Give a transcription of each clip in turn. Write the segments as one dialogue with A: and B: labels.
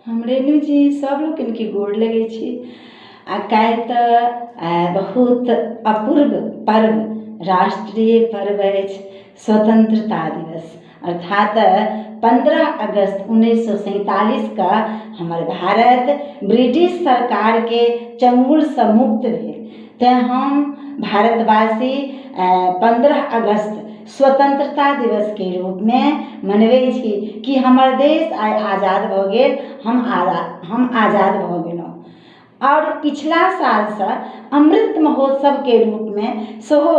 A: हम रेणु जी सब लोकनिके गोर लगै छी। आ काल्हि तऽ बहुत अपूर्व पर्व, राष्ट्रीय पर्व अछि स्वतंत्रता दिवस, अर्थात 15 अगस्त 1947के हमर भारत ब्रिटिश सरकारके चंगुलसँ मुक्त भेल। तेँ हम भारतवासी 15 अगस्त स्वतंत्रता दिवसके रूपमे मनबै छी कि हमर देश आइ आजाद भऽ गेल, हम आजाद भऽ गेलहुँ। आओर पिछला सालसँ अमृत महोत्सवके रूपमे सेहो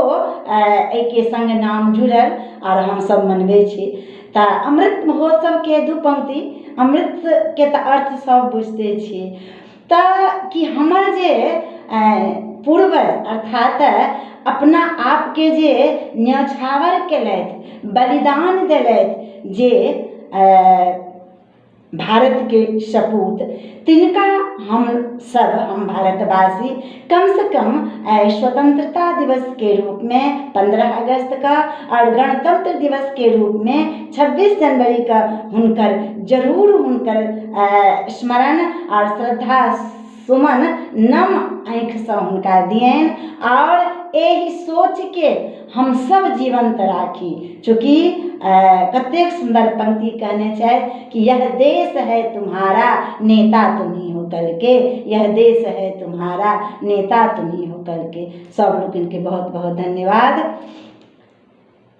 A: एहिके सङ्ग नाम जुड़ल आओर हमसभ मनबै छी। तऽ अमृत महोत्सवके दू पंक्ति, अमृतके तऽ अर्थ सभ बुझिते छियै, तऽ कि हमर जे पूर्वज अर्थात अपना आपके जे न्योछावर केलथि, बलिदान देलथि जे भारतके सपूत, तिनका हमसभ, हम भारतवासी कमसँ कम स्वतंत्रता दिवसके रूपमे 15 अगस्तके आओर गणतंत्र दिवसके रूपमे 26 जनवरीके हुनकर जरूर हुनकर स्मरण आओर श्रद्धा सुमन नम आँखिसँ हुनका दियनि आओर एहि सोचके हमसभ जीवन्त राखी। चूँकि कतेक सुन्दर पंक्ति कहने छथि कि यह देश है तुम्हारा नेता तुम्ही हो कल के, यह देश है तुम्हारा नेता तुम्ही हो कल के। सब लोकनिके बहुत बहुत धन्यवाद।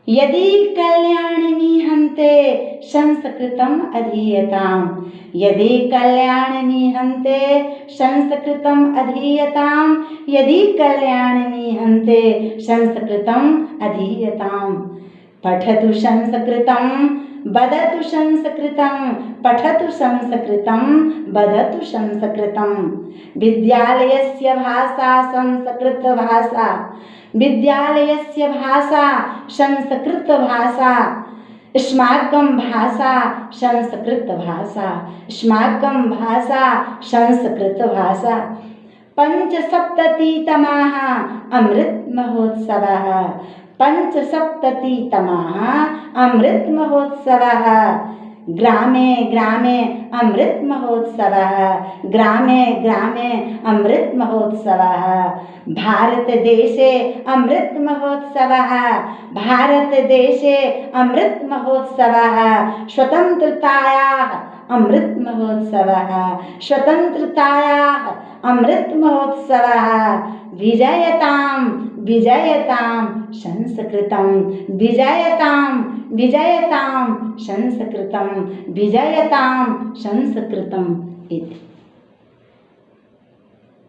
A: यदि कल्याणिनी हन्ते संस्कृतम् अधीयताम्, यदि कल्याणिनी हन्ते संस्कृतम् अधीयताम्, यदि कल्याणिनी हन्ते संस्कृतम् अधीयताम्। पठतु संस्कृतं वदतु संस्कृतं, पठतु संस्कृतं वदतु संस्कृतं। विद्यालयस्य भाषा संस्कृतभाषा, विद्यालयस्य भाषा संस्कृतभाषा, अस्माकं भाषा संस्कृतभाषा, अस्माकं भाषा संस्कृतभाषा। पञ्चसप्ततितमाः अमृतमहोत्सवः, पञ्चसप्ततितमाः अमृतमहोत्सवः। ग्रामे ग्रामे अमृतमहोत्सवः, ग्रामे ग्रामे अमृतमहोत्सवः। भारतदेशे अमृतमहोत्सवः, भारतदेशे अमृतमहोत्सवः। स्वतन्त्रतायाः अमृतमहोत्सवः, स्वतन्त्रतायाः अमृतमहोत्सवः। विजयतां विजयतां संस्कृतं, विजयतां विजयतां संस्कृतं, विजयतां संस्कृतम् इति।